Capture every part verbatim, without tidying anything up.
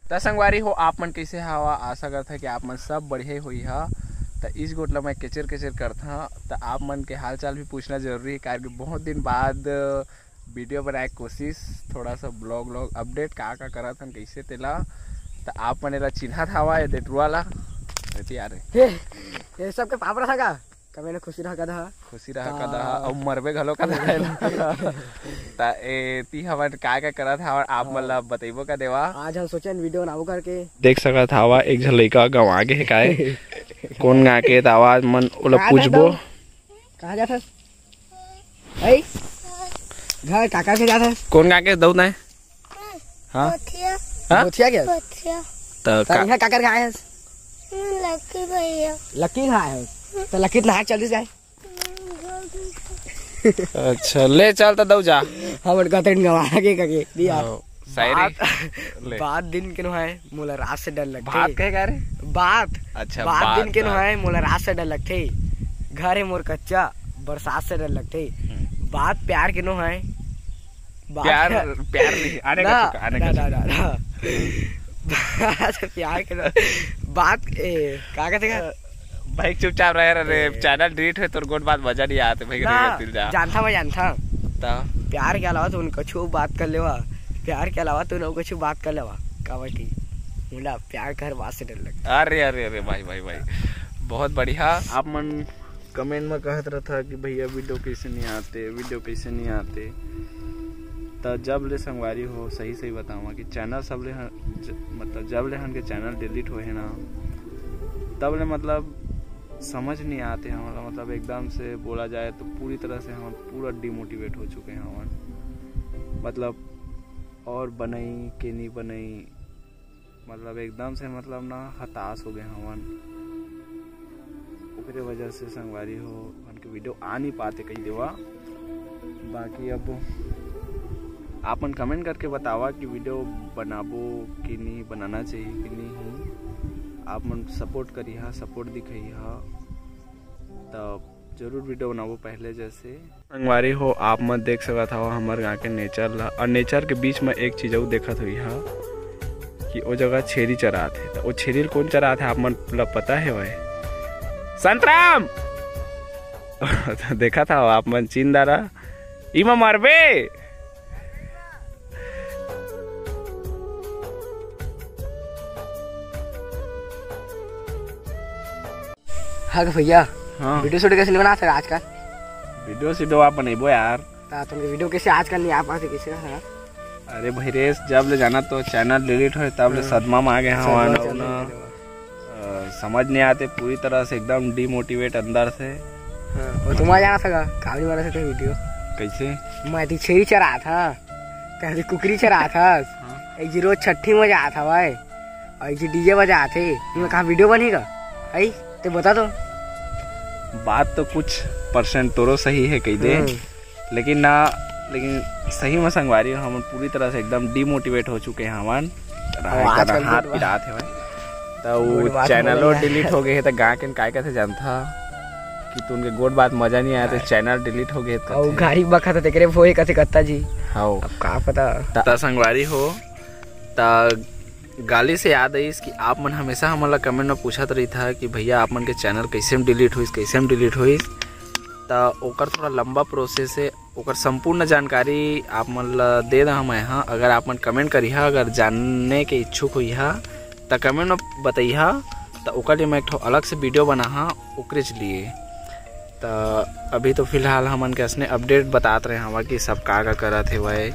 त संगवारी हो, आप मन कइसे हवा? आशा करत हव कि आप मन सब बढ़िया ही होई हा। त इस गोठ ला मैं केचर केचर करत हव, त आप मन के हालचाल भी पूछना जरूरी है, काबर कि बहुत दिन बाद वीडियो बनाए के कोशिश, थोड़ा सा ब्लॉग व्लॉग अपडेट का का करत हन कइसे तेला। त आप मन एला चिन्हत हवा, ये डेटुआ ला, एती आ रे। हे, ये सबके पापड़ा था का? कमे न खुशी रहा कदा। खुशी रहा का? कदा, अउ मरबे घलो कदा है ना। त एती हमन का का करत हवन, आप मन ला बतइबो का देवा। आज हम सोचेन वीडियो बनाबो करके। देख सकत हवा, एक झन लइका गंवा गे हे काय? कोन गा के, त आवाज मन ओला कहाँ पूछबो। जात हस? कहाँ जात हस? ऐ? घर काकर के जात हस? कोन गा के दऊ तैं? हाँ? पोथिया। हाँ? पोथिया के? पोथिया। त त का? यहाँ काकर के आए हस? लकी भैया। लकी कहाँ है? त लकी नहा चल दिस जाए। अच्छा, ले चल त दऊ जा। हमन कहते हैं गंवा के कके दिया। हाँ, शायरी। बात, ले। बात दिन के नो है, मोला रात से डर लगथे। बात कहे का रे? बात। अच्छा, बात बात, दिन के नो बात। है, मोला रात से डर लगथे। घर है मोर कच्चा, बरसात से डर लगथे। हम्म। बात प्यार के नो है। बात प्यार, प्यार नहीं, आने का ना, चुका, आने ना, का ना, चुका। ना, ना। बात प्यार के नो। बात, ए, का कहते हैं? भाई चुपचाप रह रे, ए। चैनल डिलीट होय, तोर गोठ बात मजा नहीं आते भाई, ना, रे, दिल जा। जानता मैं जानता। ता? प्यार के अलावा तो उनको छू बात कर लेवा, प्यार के अलावा तो उनको छू बात कर लेवा, काबर की मुला प्यार कर बात से डर लगता। अरे, अरे, अरे, भाई, भाई, भाई, बहुत बढ़िया। आप मन कमेंट में कहत रहता कि भैया वीडियो कैसे नहीं आते, वीडियो कैसे नहीं आते। त जब ले संगवारी हो, सही सही बतावा कि चैनल सब ले हन, ज-, मतलब जब ले हन के चैनल डिलीट होए हे ना, तब ले मतलब समझ नहीं आते हमन ला, मतलब एकदम से बोला जाए तो पूरी तरह से हम पूरा डिमोटिवेट हो चुके हैं हमन, मतलब और बनई के नहीं बनई, मतलब एकदम से मतलब ना हताश हो गए हमन। ओकरे वजह से संगवारी हो, हमन के वीडियो आ नहीं पाते कही देवा। बाकी अब आप मन कमेंट करके बतावा कि वीडियो बनाबो कि नहीं, बनाना चाहिए कि नहीं। आप मन सपोर्ट करिहा, सपोर्ट दिखाइहा, तब जरूर वीडियो बनाबो पहले जैसे। संगवारी हो, आप मन देख सकत हव हमर गांव के नेचर ला, और नेचर के बीच में एक चीज अउ देखत हुई हा कि ओ जगह छेरी चरात हे। त ओ छेरी ल कोन चरात हे, आप मन ला पता हे भाई? संतराम। देखत हव आप मन चिन डारा, इमा मरबे। हाँ का भैया, हाँ। वीडियो शूट कैसे नहीं बनात हस आजकल? वीडियो सीडियो आप बनइबो यार। ता तुमके वीडियो कैसे आजकल नहीं आ पाते, कैसे का? अरे भाई रेस, जब ले जाना तो चैनल डिलीट होए, तब ले हाँ। सदमा में आ गए हैं, सदमा वहाँ चल ना, रहा है। अ, समझ नहीं आते पूरी तरह से, एकदम डिमोटिवेट अंदर से। हाँ, वो तुम्हारा जाना था का? काबरी वाला से तो वीडियो। कैसे? मैं तो छेरी चरात हस, कभी कुकरी चरात हस। हाँ। एक जी रोज छठी में जात हवय, और एक जी डीजे बजात हे, इमे कहाँ वीडियो बनही का? आई, ते बता तो। बात तो कुछ परसेंट तोरो सही है, कही दे। हम्म। लेकिन ना, लेकिन सही में संगवारी हो, हमन पूरी तरह से एकदम डिमोटिवेट हो चुके हैं हमन। रहा और है आजकल का हाथ गोठ बात पिरात हे भाई। तो वो गोठ बात चैनलो मजा नहीं डिलीट आया। हो गए है, तो गा के काय कथे जानता कि तुमके गोठ बात मजा नहीं आया, तो हाँ। चैनल डिलीट हो गए और कथे। गाड़ी बखत है, तेकरे वो ही कथे कत्ता जी। हाँ। अब का पता। त संगवारी हो, त गाली से याद आइस कि आप मन हमेशा हमन ला कमेंट में पूछत रहिथा कि भैया आप मन के चैनल कैसे में डिलीट होइस, कैसे में डिलीट होइस। त ओकर थोड़ा लंबा प्रोसेस है, ओकर संपूर्ण जानकारी आप मन ला दे दहा मैं हा। अगर आप मन कमेंट करिहा, अगर जानने के इच्छुक होइहा त कमेंट में बतइहा, त ओकर लिए मैं एक ठो अलग से वीडियो बनाहा ओकरेच लिए। त अभी तो फिलहाल हमन के असने अपडेट बतात रहे हवा कि सब का का करत हेवय।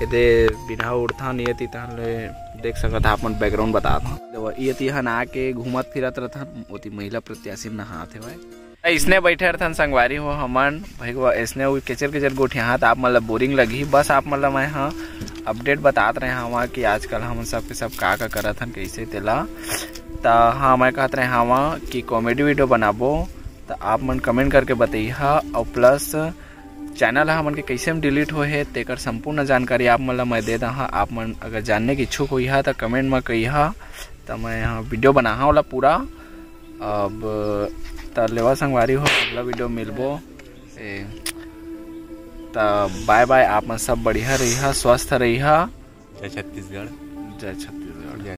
एदे बिना उड़थन ये ती तहन ले देख सकत हा, अपन बैकग्राउंड बतात हा। देखो, ये ती हन आके घूमत फिरत रहथन, ओती महिला प्रत्याशी नहात हेवय। अइसने बैठे रहथन संगवारी हो हमन, भइगवा अइसने उ केचर केचर गोठियाहा त आप मन ल बोरिंग लगही। बस आप मन ल मैं ह अपडेट बतात रहे हवा कि आजकल हमन सब के सब का का करत हन, कइसे तेला। त हाँ, मैं कहत रहे हवा कि कॉमेडी वीडियो बनाबो, त आप मन कमेंट करके बतइहा। अउ प्लस चैनल ह हमन के कइसे में डिलीट होए हे, तेकर संपूर्ण जानकारी आप मन ल मैं दे दहा। आप मन अगर जानने के इच्छुक होइहा, त कमेंट म कहिहा, त मैं ह वीडियो बनाहा ओला पूरा। अब त लेवा संगवारी हो, अगला वीडियो मिलबो। ए, त बाय बाय, आप मन सब बढ़िया रहिहा, स्वस्थ रहिहा। जय छत्तीसगढ़। जय छत्तीसगढ़। जय